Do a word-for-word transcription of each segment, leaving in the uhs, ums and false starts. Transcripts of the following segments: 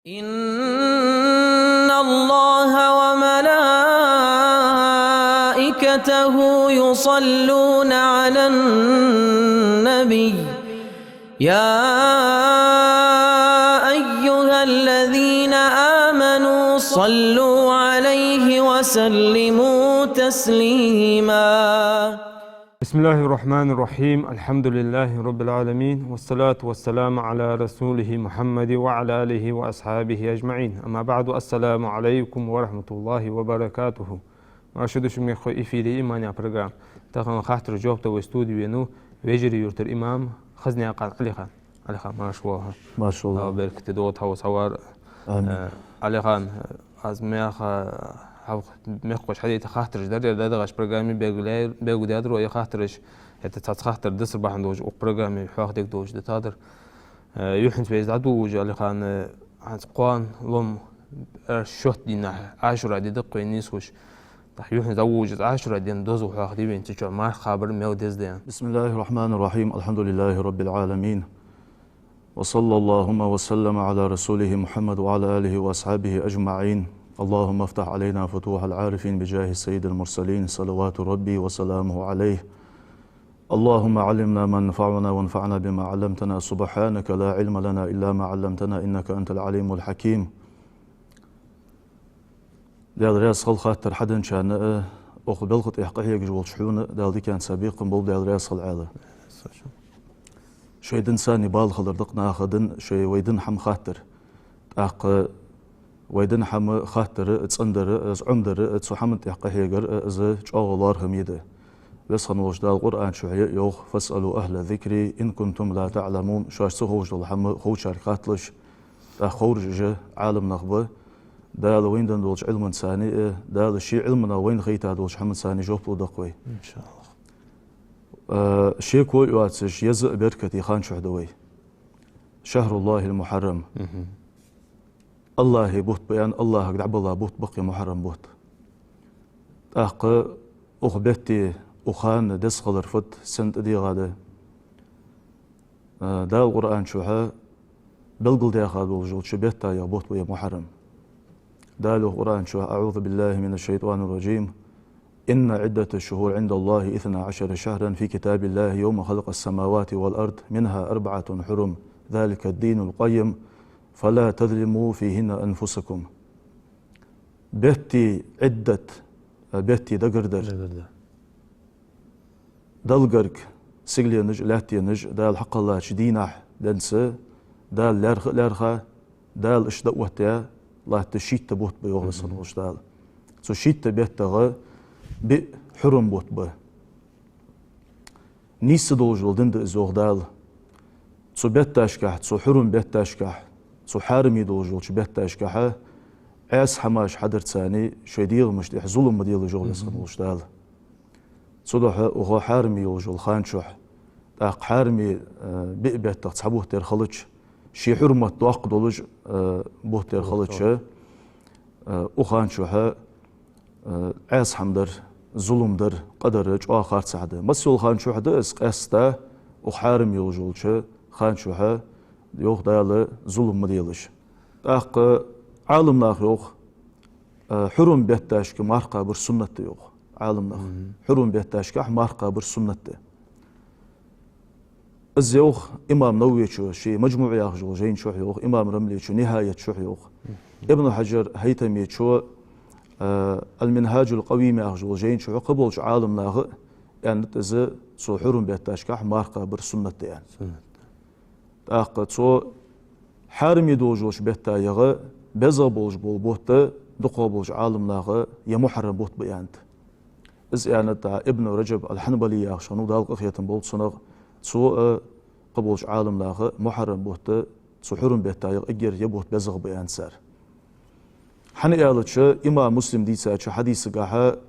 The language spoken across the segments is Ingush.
إن الله وملائكته يصلون على النبي، يا أيها الذين آمنوا صلوا عليه وسلموا تسليما. بسم الله الرحمن الرحيم. الحمد لله رب العالمين. والصلاة والسلام على رسوله محمد وعلى آله وأصحابه أجمعين. أما بعد. السلام عليكم ورحمة الله وبركاته. Марша да шо, мехкахой, эфире «Иман» яха программа. Тахан хаттарашта жоп дала вай студе венав Вежарий-Юртара имам Хазнаькъан Ӏалихан. Ӏалихан, марша воагӀалва. Марша воагӀалва. Дала беркате долда хьо цхьавар. Амин. Э, Ӏалихан, аз мехка, хьа-, мехкахоша хьадайта хаттараш дар, ер дӀадахача программе белгалъяь-, белгалдаьдар вай хаттараш. ХӀаьта цхьацца хаттар дисар бахьан долаш укх программе хьоахадергдолаш да тадар. Э, юххьанца вай из дӀадолалуш, Ӏалихан, э, хӀанз кхоана лом, э, шоатта дийнахьа Ӏашура ди да-кх вайна нийсхуш. ТӀаккха юххьанца дӀаволалуш из Ӏашура ден дозал хьоахаде вайна, цу чу марха кхабар мел деза да аьнна. بسم الله الرحمن الرحيم. الحمد لله رب العالمين. وصلى اللهم وسلم على رسوله محمد وعلى آله وأصحابه أجمعين. اللهم افتح علينا فتوح العارفين بجاه سيد المرسلين، صلوات ربي وسلامه عليه. اللهم علمنا ما ينفعنا وانفعنا بما علمتنا. سبحانك لا علم لنا إلا ما علمتنا إنك أنت العليم الحكيم. Даьла раьза хилва хаттар хьаденначарна а, укх балха тӀа къахьегаш волча хьона а Дала диканца бекхам болба, Даьла раьза хилва, Ӏалихан. Шоай динца бала хилар да-кх наха дин, шоай вай дина хӀама хаттар. ТӀаккха вай дина хӀама хаттар а, цӀендар а, из Ӏомадар а, цу хӀаман тӀа къахьегар а, из чӀоагӀа лоархӀаме да. Веза хинна волча Дала Къуръан чу йоах: «فاسألوا أهل الذكر إن كنتم لا تعلمون». Шоашта ца ховш дола хӀама ховчарга хатталаш. ТӀаккха ховраш уж Ӏаламнах ба. Дала вайна денна долча Ӏилманца а, Дала ший Ӏилманах вайна хайтта долча хӀаманца а жоп лургда-кх вай. ИншааллахӀ. Э, шеко йоацаш, еза а беркате ха чухь да вай. شهر الله المحرم. Мгм. АллахӀа бутт ба аьнна, АллахӀага дӀабала бутт ба-кх ер Мухьаррам бутт. ТӀаккха укх бетта, укх хана деза хилар фуд, сенна тӀадегӀа да? Э, Дала Къуръан чухь белгалдаьха долаш долча беттаех бутт ба ер Мухьаррам. Дала йоах Къуръан чухь: أعوذ بالله من الشيطان الرجيم. إن عدة الشهور عند الله اثنا عشر شهرا في كتاب الله يوم خلق السماوات والأرض منها أربعة حرم ذلك الدين القيم فلا تظلموا فيهن أنفسكم. Беттий Ӏиддат, беттий дагардар. Дагардар. Далгарг сигаленаш а, лаьттанаш а Дала хьакхеллача дийнахьа денз, Дала лаьрхӀа а лаьрхӀа, Дала иштта дӀаоттаяь латта шийтта бутт ба, йоах Веза хинна волча Дала. Цу шийтта беттагӀа биъ хьурум бутт ба. Нийса долаш дола дин да из, йоах Дала. Цу бетташкахь, цу хьурум бетташкахь, цу хьараме долаш долча бетташкахь Ӏаьса хӀамаш хьадарца шоай дегӀамашта тӀехь зулам ма делаш, йоах Веза хинна волча Дала. Цудухьа укх хьараме йолаш йола ха чухь, тӀаккха хьараме, э, биъ беттах цхьа бутт ер хилча, ший хьурмат доккха долаш, э, бутт ер хилча, э, укх ха чухь, э, Ӏаьса хӀама дар, зулам дар, къа дар чӀоагӀа харцахьа да. Масса йола ха чухь да из, къаьстта укх хьараме йолаш йолча ха чухь, йоах Дала, зулам ма делаш. ТӀаккха Ӏаламнаха йоах, э, хьурум бетташка марха кхабар суннат да, йоах Ӏаламнаха. Мгм. Хьурум бетташкахь марха кхабар суннат да. Из йоах имам Нававечо ший «МаджмуӀ» яхаш йолча жайна чухь йоах, имам Рамлечо «Нихаят» чухь йоах. Мгм. Ибн Хьаджар ХӀайтамечо, э, «Ал-МинхӀаджул-Къавим» яхаш йолча жайна чухь кхыболча Ӏаламнаха а аьннад из, цу хьурум бетташкахь марха кхабар суннат да аьнна. Суннат. ТӀаккха цу хьараме долаш йолча беттаех безагӀа болаш бола бутт дукхагӀболча Ӏаламнаха ер Мухьаррам бутт ба аьннад. Из аьннад Ибн Раджаб ал-Хьанбали яхаш хиннав, Дала къахетам болба цунах, цо а, кхыболча Ӏаламнаха а Мухьаррам бутт цу хьурум беттаех эггара ер бутт безагӀа ба аьннад цар. ХӀана аьлча, имам Муслима дийцача хьадисагахь,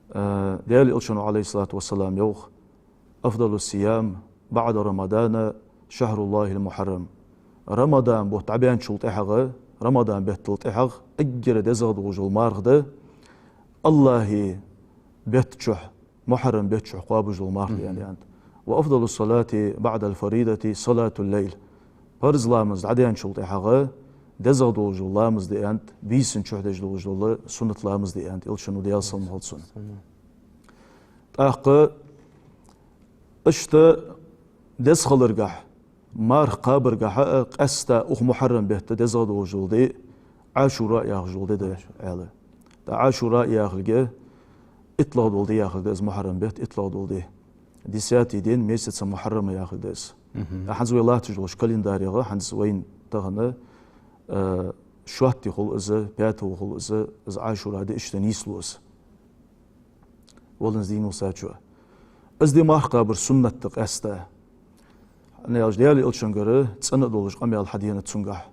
э, Даьла Элчано, Ӏалайхи ссалату вассалам, йоах: «أفضل الصيام بعد رمضان شهر الله المحرم». Рамадан бутт дӀабаьнначул тӀехьагӀа, Рамадан беттал тӀехьагӀа эггара дезагӀа долаш дола марха да АллахӀа бетта чухь, Мухьаррам бетта чухь кхоабаш дола марха да аьнна, аьннад. «وأفضل الصلاة بعد الفريضة صلاة الليل». Парз ламаз дӀадаьнначул тӀехьагӀа дезагӀа долаш дола ламаз да аьннад, бийсанна чухь деш долаш дола суннат ламаз да аьннад, Элчано, Даьла салам хилда цунна. ТӀаккха иштта деза хиларгахьа, марха кхабаргахьа а къаьстта укх мухьаррам бетта дезагӀа долаш дола ди Ӏашура яхаш дола ди да, аьлар. ТӀаккха Ӏашура яхилга иттлагӀа дола ди яхилга да из, мухьаррам бетта иттлагӀа дола ди. Десятый день месяца Мухьаррама яхилга да из. ТӀаккха хӀанз вай латташ долча календарегӀа, хӀанз вайна тахан, э, шоатта ди хул из, пятого хул из, из Ӏашура ди иштта нийслу из. Валанза дийнахьа сачо. Из ди марха кхабар суннат да къаьстта. ХӀана аьлча Даьла Элчангара цӀена а долаш къамаьл хьаденад цунгахьа.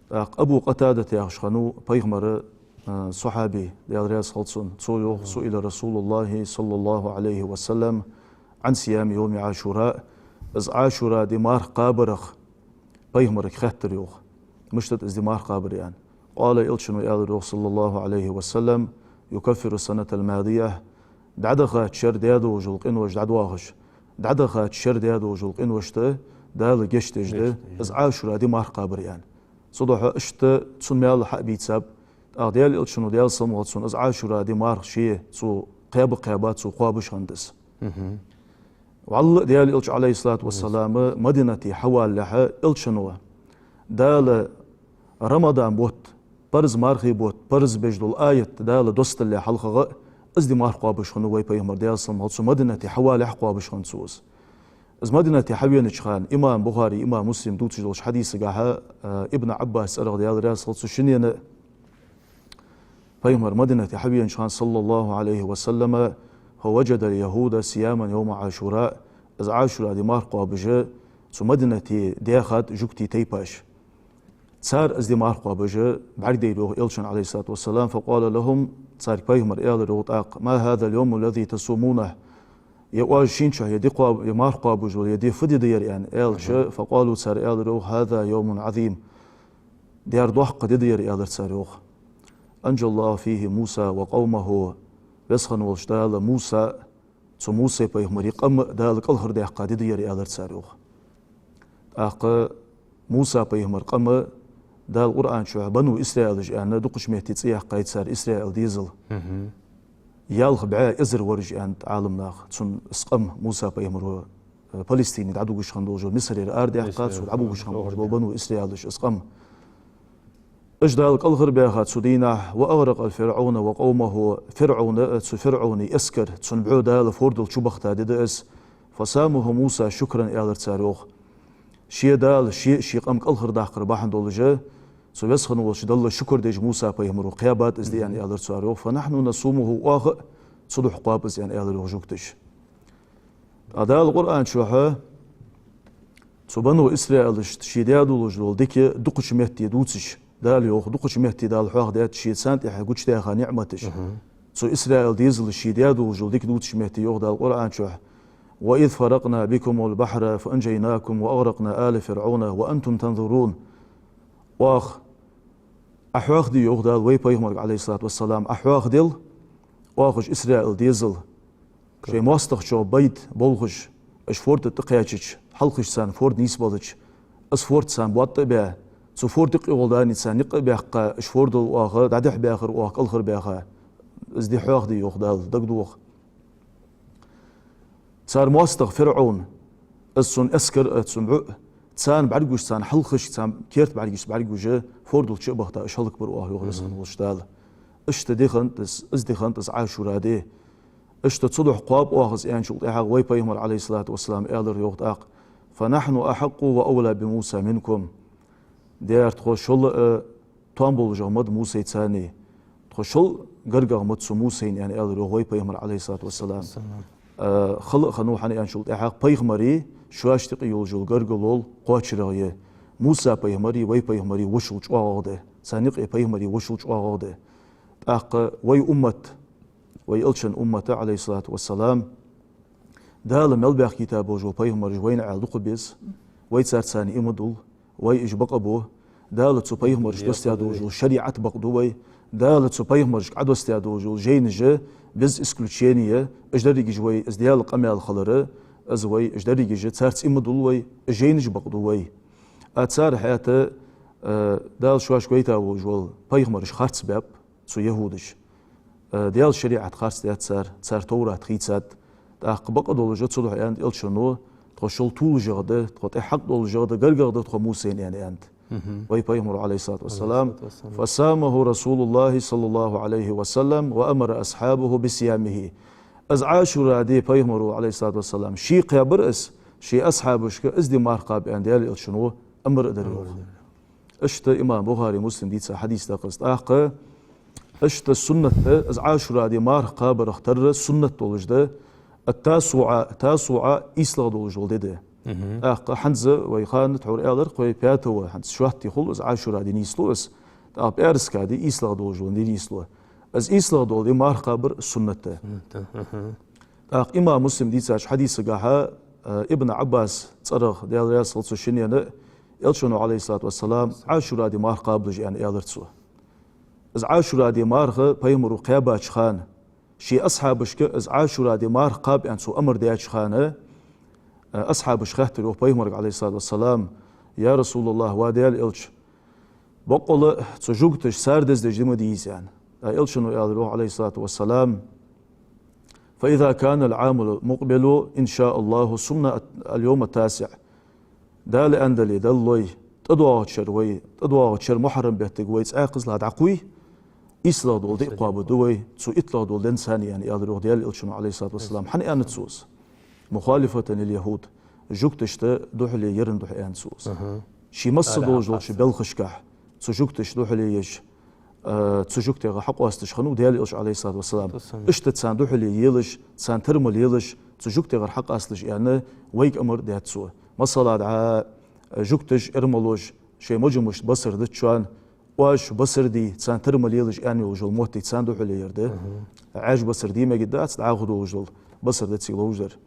ТӀаккха Абу Къатадат яхаш хиннав пайхамара, а, сахьаби, Даьла раьза хилда цунна. Цо йоах: «سئل رسول الله صلى الله عليه وسلم عن صيام يوم عاشوراء». Из Ӏашура ди марха кхабарах пайхамарга хаьттар, йоах. Мишта да из ди марха кхабар аьнна. قال, Элчано аьлар, йоах, صلى الله عليه وسلم: «يكفر السنة الماضية». ДӀадахача шера даь долаш дола къинош дӀадоахаш, дӀадахача шера даь долаш дола къиношта Дала гешт деш да, гешт деш да, из Ӏашура ди марха кхабар аьнна. Цудухьа иштта цун маьл хьа а бийцаб, тӀаккха Даьла Элчано, Даьла салам хилда цунна, из Ӏашура ди марха ше цо кхаьба а кхаьбад, цо кхоабаш хиннад из. ВаллахӀи, Даьла Элча, عليه الصلاة والسلام, Мадинате хьавалалехьа, Элчано Дала Рамадан бутт, парз мархий бутт, парз беш дола аят Дала доссадалехьа хьалхагӀа а, из ди марха кхоабаш хиннав вай пайхамар, Даьла салам хилда цунна, Мадинате хьавалалехьа кхоабаш хиннад цо из. Из Мадинате хьавенача хана, имам Бухари, имам Муслима дувцаш долча хьадисагахьа, а, Ибн Ӏаббаса цӀерагӀа, Даьла раьза хилда цунна, шиннена, пайхамар Мадинате хьавенача хана, صلى الله عليه وسلم, فوجد اليهود صياما يوم عاشوراء, из Ӏашура ди марха кхоабаш цу Мадинате даьхад жугтий тайпаш. Цар из ди марха кхоабаш бӀаргадайра, йоах, Элчанна, عليه الصلاة والسلام, فقال لهم, царга пайхамара аьлар, йоах, тӀаккха: «ما هذا اليوم الذي تصومونه؟» Е оаш шийна чухь е ди кхоаб-, е марха кхоабаш дола е ди фу ди да ер аьнна аьлча, فقالوا, цар аьлар, йоах: «هذا يوم عظيم». Дера доккха ди да ер, аьлар цар, йоах. «أنجى الله فيه موسى وقومه». Веза хинна волча Дала Муса, цу Мусай-пайхамара къам а Дала кӀалхардаьккха ди да ер, аьлар цар, йоах. ТӀаккха Муса-пайхамара къам а Дала Къуръан чухь Бану Исраилаш аьнна дукхача метте цӀи яьккхай цар, Исраил дезал. Ялх бӀаь эзар вараш аьннад Ӏаламнаха. Цун из къам, Муса-пайхамара, э, Палестине дӀадугаш хинна долаш дола, Мисарера арадаьккха, цо дӀабугаш хинна болаш бола Бану Исраилаш, из къам. Уж Дала кӀалхарбаьха цу дийнахьа, «وأغرق فرعون وقومه», ФирӀавна, цу ФирӀавна эскар, цун бӀу Дала фордал чубахийта ди да из. «فصامه موسى شكرا», аьлар цар, йоах. Ший Дала, ший, ший къам кӀалхардаккхар бахьан долаш, цу Веза хинна волча Далла шукар деш Муса-пайхамара кхаьбад из ди аьнна, аьлар цар, йоах. «فنحن نصومه», оаха а цудухьа кхоаб из аьнна, аьлар, йоах, жугташа. ТӀаккха Дала Къуръан чухь цу Бану Исраилашта ше даь долаш дола дика дукхача метте дувцаш, Дала йоах, дукхача метте Дала хьоахадаьд ше царна тӀехьа гучадаьха ниӀматаш. Цу Исраил дезала ше даь долаш дола дика дувцача метте йоах Дала Къуръан чухь: «وإذ فرقنا بكم البحر فأنجيناكم وأغرقنا آل فرعون وأنتم تنظرون». Оаха Ӏа хьоахаде, йоах Дала вай пайхамарга, عليه الصلاة والسلام, Ӏа хьоахадел, оаха уж Исраил дезал, шоай моастагӀчох байда болхаш, уж форда тӀакхаьчача, хьалхашка царна форд нийсбелча, из форд царна ботта а баь, цу форда юкъе гӀолла дани царна никъ а баьккха, уж фордал оаха дӀадехьабаьхар, оаха кӀалхарбаьха, из ди хьоахаде, йоах Дала, дагадоха. Цар моастагӀа ФирӀавн, из цун эскар а, цун бӀу а, царна бӀаргагуш, царна хьалхашка, царна керта бӀаргагуш, бӀаргагуш, фордал чу а бахийта, уж хӀалакбир оаха, йоах Веза хинна волча Дала. Иштта ди хиннад из, из ди хиннад из Ӏашура ди. Иштта цудухьа кхоаб оаха из аьнначул тӀехьагӀа вай пайхамара, عليه الصلاة والسلام, аьлар, йоах, тӀаккха: «فنحن أحق وأولى بموسى منكم». Дера тхо шул а, э, тоам болашагӀа ма да Мусайца, тхо шул гаргагӀа ма да цу Мусайна, аьнна, аьлар, йоах, вай пайхамара, عليه الصلاة والسلام. Э, хала а хиннав, хӀана аьнначул тӀехьагӀа пайхамарий шоашта юкъе йолаш йола гаргало кхоачарагӀа я. Муса-пайхамарий вай пайхамарий вошал чӀоагӀагӀа да. Царна юкъе пайхамарий вошал чӀоагӀагӀа да. ТӀаккха вай уммат, вай Элчан уммата, عليه الصلاة والسلام, Дала мел баьхкийта болаш бола пайхамараш вайна Ӏаьла дукха беза. Вай царца иман дул, вай уж бакъ а бу. Дала цу пайхамарашка доссадаь долаш дола шариӀат бакъ ду вай. Дала цу пайхамарашка Ӏодоссадаь долаш дола жайнаш, без исключения, уж дерригаш вай, из Даьла къамаьл хилар, из вай, уж дерригаш, царца иман дул вай, уж жайнаш бакъ ду вай. А цар хӀаьта Э, Дала шоашка вайта волаш вола пайхамараш харц баьб цу яхӀудаша. Э, Даьла шариӀат харц даьд цар, цар Товрат хийцад. ТӀаккха бакъ долаш цу духьа аьннад Элчано: «Тхо шул толашагӀа да, тхо тӀехьакъ долашагӀа да, гаргагӀа да тхо Мусайна», — аьнна, аьннад вай пайхамаро, عليه الصلاة والسلام. عليه الصلاة والسلام. «فصامه رسول الله صلى الله عليه وسلم وأمر أصحابه بصيامه». Из Ӏашура ди пайхамаро, عليه الصلاة والسلام, ше кхаьбар из, ший асхьабашка из ди марха кхаба аьнна Даьла Элчано амар а дир йоах. Иштта имам Бухари, Муслим дийца хьадис да-кх из. ТӀаккха иштта суннат да, из Ӏашура ди марха кхабарах тарра суннат долаш да, ат-Тасуа, Тасуа ийслагӀа долаш дола ди да. ТӀаккха хӀанз вай ханна тхьовра аьлар-кх вай, пятого, хӀанз шоатта ди хул из Ӏашура ди нийслу из. ТӀаккха пӀаьраска ди ийслагӀа долаш дола ди нийслу. Из ийслагӀа дола ди марха кхабар суннат да. ТӀаккха имам Муслим дийцача хьадисагахьа, э, Ибн Ӏаббаса цӀерагӀа, Даьла раьза хилва цу шиннена, Элчано, عليه الصلاة والسلام, Ӏашура ди марха кхабалаш аьнна аьлар цо. Из Ӏашура ди марха пайхамаро кхаьбача хана, ший асхьабашка из Ӏашура ди марха кхаба аьнна цо амар даьча хана, э, асхьабаша хаьттар йоах пайхамарга, عليه الصلاة والسلام: «يا رسول الله, ва Даьла Элча, боккъала цу жугташа цар деза деш ди ма дий из», — аьнна. ТӀаккха Элчано аьлар йоах, عليه الصلاة والسلام: «فإذا كان العام المقبل إن شاء الله صمنا اليوم التاسع». Дала аьнна дале, Далла лой, тӀадоагӀача шера вай, тӀадоагӀача шера Мухьаррам беттага вай цӀаькхазлахь дӀакхуй, ийслагӀа дола ди а кхоабаргда вай цу иттлагӀа долча денца, аьнна аьлар йоах Даьла Элчано, عليه الصلاة والسلام. ХӀана аьннад цо из? «مخالفة لليهود», жугташта духьале ярна духьа аьннад цо из. Ший масса долаш долча белхашкахь цу жугташта духьале еш, э, цу жугтегӀа хьакъоасташ хиннав Даьла Элча, عليه الصلاة والسلام. Иштта царна духьале елаш, царна тара мала елаш, цу жугтегӀара хьакъасталаш аьнна, вайга амар даьд цо. Масала, дӀа, э, жугташа, эрмалоша шоай мажа-мушта басар дича, оаш басар де, царна тара мала елаш аьнна йолаш йола моттиг царна духьале яр да. Ӏаьржа басар де мегаргдац, дӀахо долаш дола басар да цига ловш дар.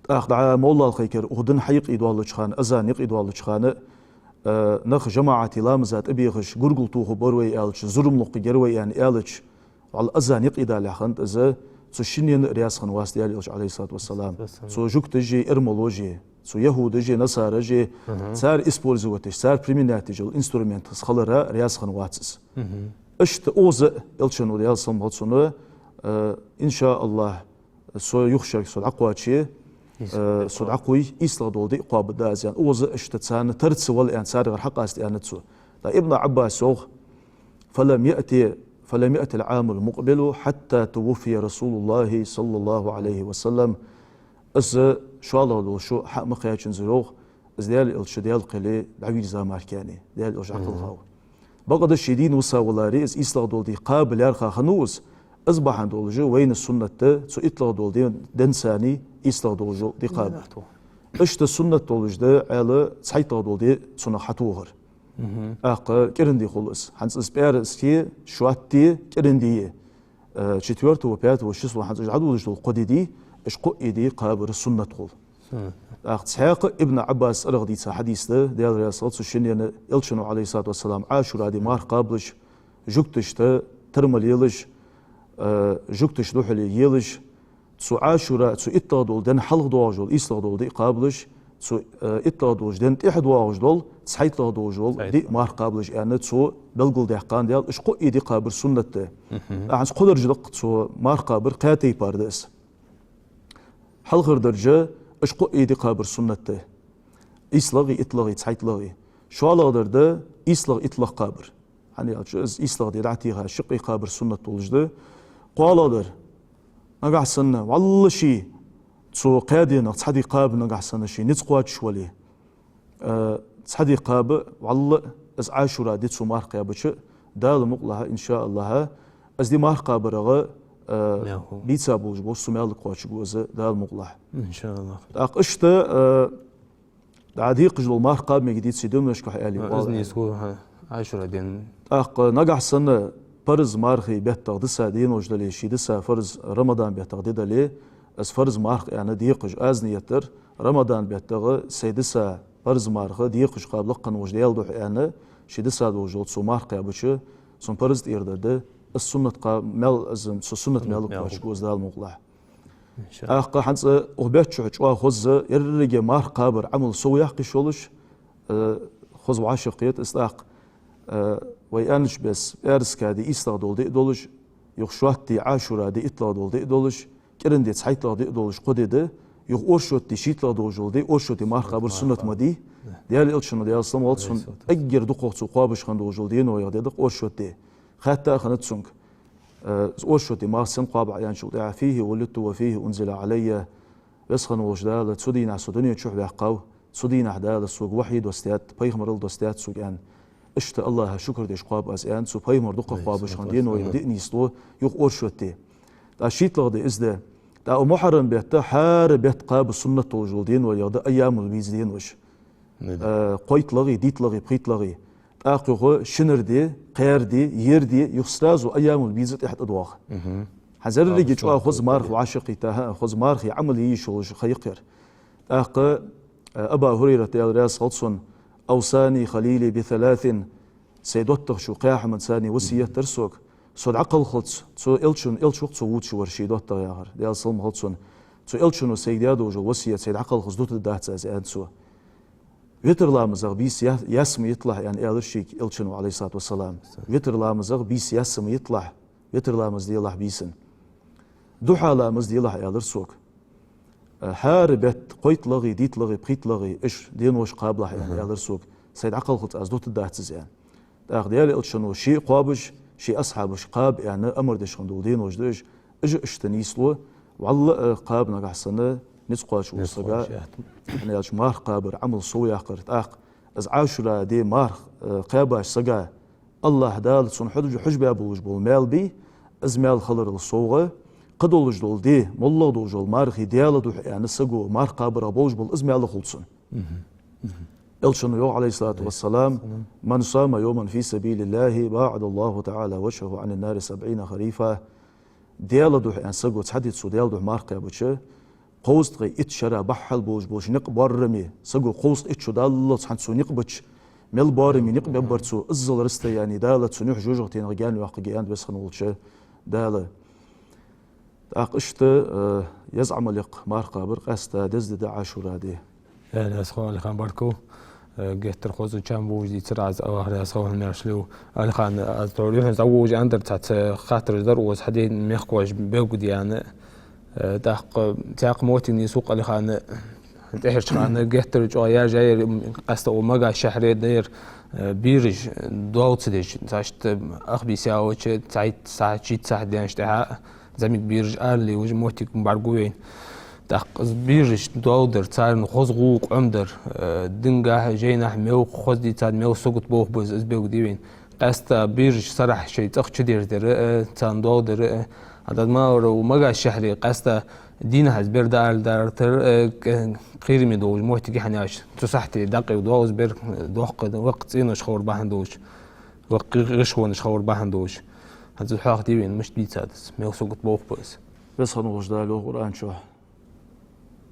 ТӀаккха дӀа моллалхай кара укх дина хьаюкъедоаллача хана, азан юкъедоаллача хана, э, нах жамаӀате ламаза тӀабехаш, гургал тохаргбар вай аьлча, зурма локхаргьяр вай аьнна аьлча, валлахӀи, азан юкъедалалехь хиннад из, цу шиннена а раьза хиннавац Даьла Элча, عليه الصلاة والسلام. Цу жугташа а, эрмалоша а, цу яхӀудаш а, насараш а, цар использовать деш, цар применять деш йола инструментаца хилара раьза хиннавац из. Иштта укхаза а Элчано, Даьла салам хилда цунна, э, إن شاء الله, со юха шерга со дӀакхоаче, э, со дӀакхуй, ийслагӀа дола ди а кхоабаргда аз, аьнна. Укхаза иштта царна тара ца вала аьнна, царгара хьакъаста аьннад цо. ТӀаккха Ибн Ӏаббаса йоах: «فلم يأت، فلم يأت العام المقبل حتى توفي رسول الله صلى الله عليه وسلم». Из шоллагӀа дола шу хьа а ма кхаьчанзар йоах, из Даьла Элча Даьла кхеле дӀавийрза мара кхы а, Даьла Элча дӀакхелхав. Бакъда ший дийна висаваларе, из ийслагӀа дола ди кхаба лаьрхӀа хиннав из, из бахьан долаш вайна суннат да цу иттлагӀа долча ден-, денца ийслагӀа долаш дола ди кхаба. Иштта суннат долаш да, аьлча, цхьайттлагӀа дола ди цунах хьатохар. ТӀаккха кӀиранди хул из. ХӀанз из пӀаьраска шоатта ди, кӀиранди, э, четвёртого, пятого число хӀанз уж дӀадолалуш дола кхо ди дий, уж кхо а ди кхабар суннат хул. ТӀаккха цхьаькха Ибн Ӏаббаса цӀерагӀа дийца хьадис да, Даьла раьза хилва цу шиннена, Элчано, عليه الصلاة والسلام, Ӏашура ди марха кхабалаш, жугташта тара мала елаш, э, жугташта духьале елаш, цу Ӏашура, цу иттлагӀа дола ден хьалха доагӀаш дола ийслагӀа дола ди а кхабалаш, цу, э, иттлагӀа долча ден тӀехьа доагӀаш дола цхьайттлагӀа долаш дола ди а марха кхабалаш аьнна, цо белгалдаьккхад Даьла, уж кхо а ди кхабар суннат да. ТӀаккха хӀанз кхо дарж да-кх цу марха кхабара, кхаь тайпара да из. Хьалхара дарж, уж кхо а ди кхабар суннат да. ИйслагӀеи, иттлагӀеи, цхьайттлагӀеи. ШоллагӀа дар да, ийслагӀа, иттлагӀа кхабар. ХӀана аьлча, из ийслагӀа ди дӀатеха шаккхе кхабар суннат долаш да. КхоалагӀа дар. Нагахьа санна, валлахӀи, цу кхаь денах цхьа ди кхаба нагахьа санна ший низ кхоачаш вале, э, цхьа ди кхаба, валлахӀи, из Ӏашура ди цо марха кхаьбача, Дала мукъалахь, إن شاء الله, из ди марха кхабарагӀа, э, бийца болаш бола цу маьлага кхоачаргва из, Дала мукъалахь. إن شاء الله. ТӀаккха иштта, э, дӀа декхаш дола марха кхаба мегаргдий цу деношкахь аьле, из нийслу, хӀа, Ӏашура ден. ТӀаккха нагахьа санна парз мархий беттагӀа диса денош дале, ший диса фарз Рамадан беттагӀа ди дале, из фарз марха аьнна декхаш, аз нийят дир, Рамадан беттагӀа сай диса парз марха декхаш кхаба лакха волча Даьла духьа аьнна, ший диса долаш дола цо марха кхаьбача, цун парз тӀера дар да, из суннат кхаба маьл-, из цу суннат маьлага кхоачаргва из, Дала мукъалахь. ТӀаккха хӀанз укх бетта чухь чӀоагӀа хоза, еррига марха кхабара Ӏамал совъяккха йиш йолаш, э, Хоза вӀашагӀкхета из тӀаккха, э, вай аьннача бесса, пӀаьраска ди ийслагӀа дола ди а долаш, юха шоатта ди Ӏашура ди иттлагӀа дола ди а долаш, кӀиранди цхьайттлагӀа ди а долаш кхо ди да, юха оршота ди шийттлагӀа долаш дола ди, оршота ди марха кхабар суннат ма дий. Даьла Элчано, Даьла салам хилда цунна, эггара дукхагӀа цо кхоабаш хинна долаш дола денвайгӀа ди да-кх оршота ди. Хаьтта а хиннад цунга, э, оршота ди марха сенна кхоаб Ӏа аьнначул тӀехьагӀа: «فيه ولدت وفيه أنزل علي». Веза хинна волча Дала, цу дийнахьа со дунен чу ваьккхав, цу дийнахьа Дала сога вахьи доссадаьд, пайхамарал доссадаьд сога, аьнна. Иштта АллахӀа шукар деш кхоаб аз, аьнна, цу пайхамара дукха кхоабаш хинна денвайгӀа ди нийслу юха оршота ди. ТӀаккха шийттлагӀа ди из да. ТӀаккха Мухьаррам бетта хӀара бетта кхаба суннат долаш дола денвайгӀа да айямул-бийз денош. Э, кхойтталагӀеи, дийтталагӀеи, пхийтталагӀеи. ТӀаккха юха шинара ди, кхаьра ди, ера ди, юха сразу айямул-бийза тӀехьа тӀадоагӀа. ХӀанз еррига чӀоагӀа хоза марха вӀашагӀкхийтта, хӀа, хоза мархий Ӏамал е йиш йолаш ха я-кх ер. ТӀаккха, э, Абу ХӀурайрата, Даьла раьза хилда цунна: «أوصاني خليلي بثلاث». Сай доттагӀчо кхаь хӀаманца васкет даьд сога. Со дӀакхалхалца, цу Элчан, Элча ва-кх цо вувцаш вар ший доттагӀа, яхар, Даьла салам хилда цунна. Цу Элчано сайга даь долаш дола васкет сай дӀакхалхалца дутаргдац аз, аьннад цо. Витр ламазах бийса я-, яьсса ма йиталахь, аьнна, аьлар шийга Элчано, Ӏалайхи ссалату вассалам. Витр ламазах бийса яьсса ма йиталахь, витр ламаз делахь бийсан. Духьа ламаз делахь, аьлар сога. Э, хӀара бетта кхойтталагӀеи, дийтталагӀеи, пхийтталагӀеи, уж денош кхабалахь, аьнна, аьлар сога, сай дӀакхалхалца аз дутаргдац из, аьнна. ТӀаккха Даьла Элчано ше а кхоабаш, ший асхьабашка кхаба, аьнна, амар деш хинна дола денош да уж, уж а иштта нийслу, вӀалла а кхаба нагахьа санна низ кхоачаш волча сага, хӀана аьлча марха кхабар Ӏамал сов яккхар. ТӀаккха из Ӏашура ди марха, э, кхаьбача сага АллахӀ Дала цунна хьуж-, хьожабаь болаш бола маьл бий, из маьл хиларал совгӀа, кхыдолаш дола ди, моллагӀа долаш дола мархий Даьла духьа аьнна саго марха кхабарах болаш бола из маьл хул цунна. Элчано йоах, Ӏалайхи ссалату вассалам: «من صام يوما في سبيل الله باعد الله تعالى وجهه عن النار سبعين خريفا». Даьла духьа аьнна саго цхьа ди цо Даьла духьа марха кхаьбача, кховзткъеи итт шера бахьал болаш болча никъ боараме, саго кховзткъеи итт шу даллалца хӀанз цо никъ бича, мел боараме никъ бергбар цо, иззал расстояние Дала цун юхь жожагӀатенах гаьна йоаккхаргья, аьннад Веза хинна волча Дала. ТӀаккха иштта, э, еза Ӏамал я-кх марха кхабар, къаьстта деза ди да Ӏашура ди. Э, Ӏалайхи ссалам, Ӏалихан, баркал. Э, геттара хоза чам бувш дийцар Ӏа, Аллахь раьза хилва хьона, маьрша лелаш. Ӏалихан, аз тхьовра юххьанца дӀаволавеш аьннадар цхьацца хаттараш дар, укхаза хьадена мехкахой белгалдаьнна. Э, тӀаккха цхьаькха моттиг нийслу-кх, Ӏалихан, тӀеххьарча хана геттара чӀоагӀа яьржаяьр, къаьстта укх Магаш шахьаре дар, э, бераш доал ца деш, цхьа иштта ах бийса яьлча, цхьайтта сахьат, шийтта сахьат даьнначул тӀехьагӀа, зӀамига бераш ара лелаш моттиг бӀаргагу вайна. ТӀаккха из бераш доал дар, царна хоза гӀулакх Ӏомадар, э, динагахьа, жайнахьа мел хоза дийцад, мел сагот болх ба из, из белгалде вайна. Къаьстта бераш сарахьа шоай цӀагӀа чудерзадар, э, царна доал дар, э, хӀанз ма аллара, укх Магаш шахьаре къаьстта дийнахьа из бер дӀааладаьлар, э, к-, кхераме долаш моттиг я, хӀана аьлча цу сахьте дӀакъайла доагӀа из бер, э, доккха, воккха цӀенош хилар бахьан долаш, воккха гӀишлонаш хилар бахьан долаш. ХӀанз из хьоахаде вайна, мишта дийцад из, мел сагот болх ба из. Веза хинна волча Дала йоах Къуръан чу: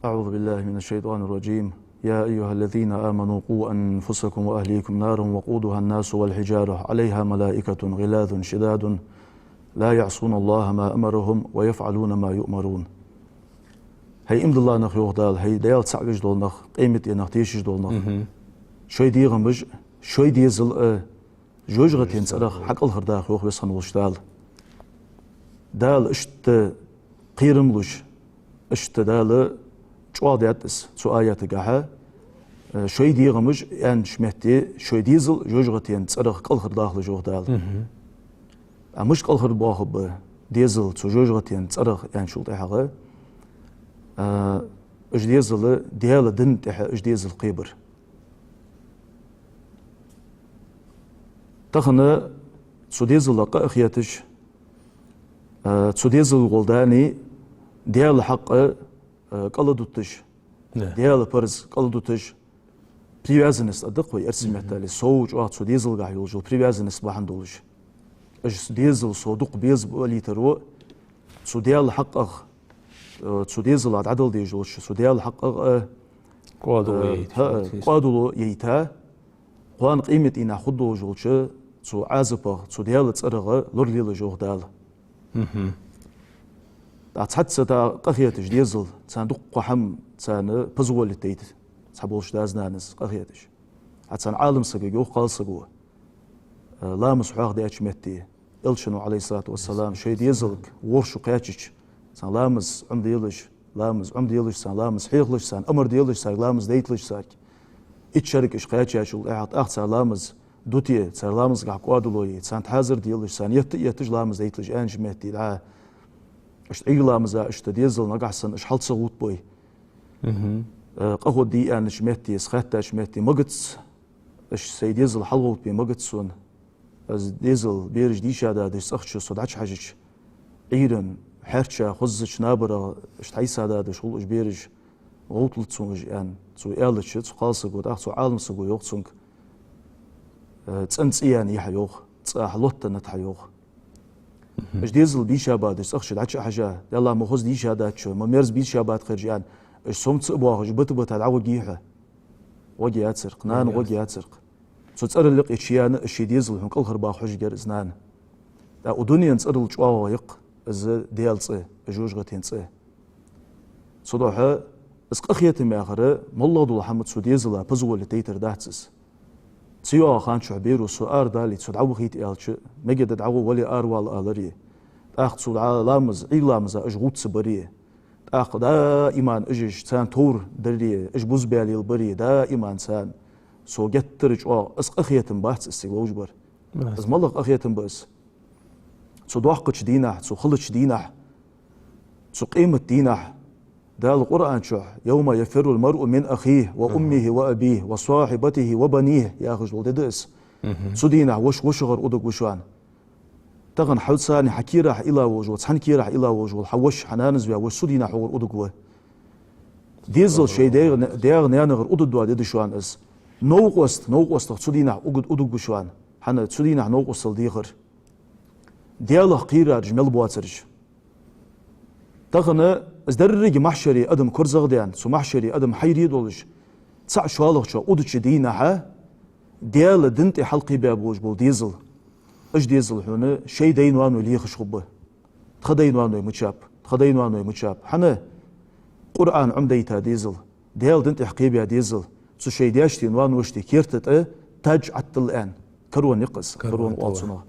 أعوذ بالله من الشيطان الرجيم. يا أيها الذين آمنوا قوا أنفسكم وأهليكم نارا وقودها الناس والحجارة عليها ملائكة غلاظ شداد لا يعصون الله ما أمرهم ويفعلون ما يؤمرون. ХӀай иман дилла нах, йоах Дала, хӀай Даьла цаӀ веш дола нах, къематденах тешаш дола нах. Шоай дегӀамаш, шоай дезал а жожагӀатен цӀерах хьакӀалхардаха, йоах Веза хинна волча Дала. Дала иштта кхерам луш, иштта Дала чӀоагӀдаьд из цу аятагахьа, э, шоай дегӀамаш, аьннача метте, шоай дезал жожагӀатен цӀерах кӀалхардахалаш, йоах Дала. А мишта кӀалхарбоахаргба дезал цу жожагӀатен цӀерах, аьнначул тӀехьагӀа, э, уж дезал Даьла дина тӀехьа уж дезал кхебар. Тахан цу дезала къа а хеташ, э, цу дезала гӀолла дани Даьла хьакъ, э, кӀалдуташ, Даьла парз кӀалдуташ, привязанность аргда-кх вай эрсий меттала, сов чӀоагӀа цу дезалгахьа йолаш йола привязанность бахьан долаш. Уж дезал сов дукха беза балийтаро, цу Даьла хьакъах, э, цу дезала дӀадала дезаш долча цу Даьла хьакъах, э, кӀоадало э, яйта, хӀа, кӀоадало яйта, кхоана къематдийнахьа хургдолаш долча цу Ӏазапах, цу Даьла цӀерах лоралелаш, йоах Дала. ТӀаккха цхьацца тӀаккха къахеташ дезал, царна дуккха хӀама царна позволить дайта, цхьаболча даь-нанас къахеташ. Цхьан Ӏалам саго йоах, кхалсаго, э, ламаз хьоахадаьча метте, Элчано, Ӏалайхи ссалату вассалам, шоай дезалга ворхӀ шу кхаьчача, царна ламаз Ӏомаделаш, ламаз Ӏомаделаш царна, ламаз хьехалаш царна, амар делаш царга, ламаз дайталаш царга. Итт шерага уж кхаьчачул тӀехьагӀа тӀаккха цар ламаз дите, цар ламазгахьа кӀоадало е, царна хьазар делаш, царна етта а етташ ламаз дайталаш аьннача метте дӀа. Иштта Ӏуйра ламаза иштта дезал нагахьа санна уж хьал ца гӀовттабой. Э, къахо дий аьннача метте, из хаьттача метте, магац, уж сай дезал хьалгӀовттабе магац сона. Из дезал бераш дийша дадаш цӀагӀа чу со дӀачухьажача, Ӏуйран хьерча, хозача набарах иштта хьайса дадаш хул уж бераш, гӀовтталац сона уж аьнна. Цо аьлча, цу кхалсаго, тӀаккха цу Ӏалам саго йоах цунга, э, цӀена цӀи яьннай хьа йоах, цӀа хьалоттаннад хьа йоах. Уж дезал бийша бадаш цӀагӀа чу дӀачу а хьежа, Даьллахь, ма хоза дийша дац шо, ма мерза бийша бац кхераш аьнна, уж сомца а боахаш, бита-бита дӀагӀоргьий хьа? ГӀоргьяцар-кх, нана гӀоргьяцар-кх. Цу цӀерал юкъе чу яьнна а ший дезал хьона кӀалхарбаха хьожаргьяр из нана. ТӀаккха укх дунен цӀерал чӀоагӀагӀа я-кх из Даьла цӀи, из жожагӀатен цӀи. Цудухьа из къахетам яхар, моллагӀа дола хӀама цу дезала позволить дайтар дац из. Ца йоагӀача хана чухь беро со арадалийта, со дӀавахийта аьлча, мегаргда дӀагӀо, вале аравала аларе. ТӀаккха цу дӀа ламаз, Ӏуйра ламаза уж гӀовттабаре. ТӀаккха даиман уж, уж царна товр даре, уж бузбаьле баре, даиман царна со геттара чӀоагӀа, из къахетам бац из цига ловш бар. Из малагӀа къахетам ба из? Цу доккхача дийнахьа, цу халача дийнахьа, цу къемата дийнахьа Дала Къуръан чухь: «يوم يفر المرء من أخيه وأمه وأبيه وصاحبته وبنيه», яхаш дола ди да из. Цу дийнахьа воша вошагӀара удуг ва шоана. Тахан хьо царна хьа кийрахьа илла волаш вола, цхьан кийрахьа илла волаш вола хьа воша, хьа нанас ваь воша цу дийнахьа хьогара удуг ва. Дезал шоай даьга, даьга-наьнагара удуг дола ди да шоана из. Новкъост, новкъостах цу дийнахьа удуг, удуг ва шоана. ХӀана, цу дийнахьа новкъостал дехар. Даьлах кхерараш мел боацараш. Тахан из деррига махьшаре адам корзагӀдаьнна, цу махьшаре адам хьайре долаш, цаӀ шоллагӀчоа удача дийнахьа Даьла дина тӀа хьалкхебаь болаш бола дезал. Уж дезал хьона шоай дай-ноаной лехаш хургба. Тха дай-ноаной мичаб, тха дай-ноаной мичаб. ХӀана? Къуръан Ӏомадайта дезал, Даьла дина тӀа кхебаь дезал, цу шоай даьшти, ноаношти керта тӀа тадж Ӏаттал аьнна, корона я-кх из, корона оал цунах.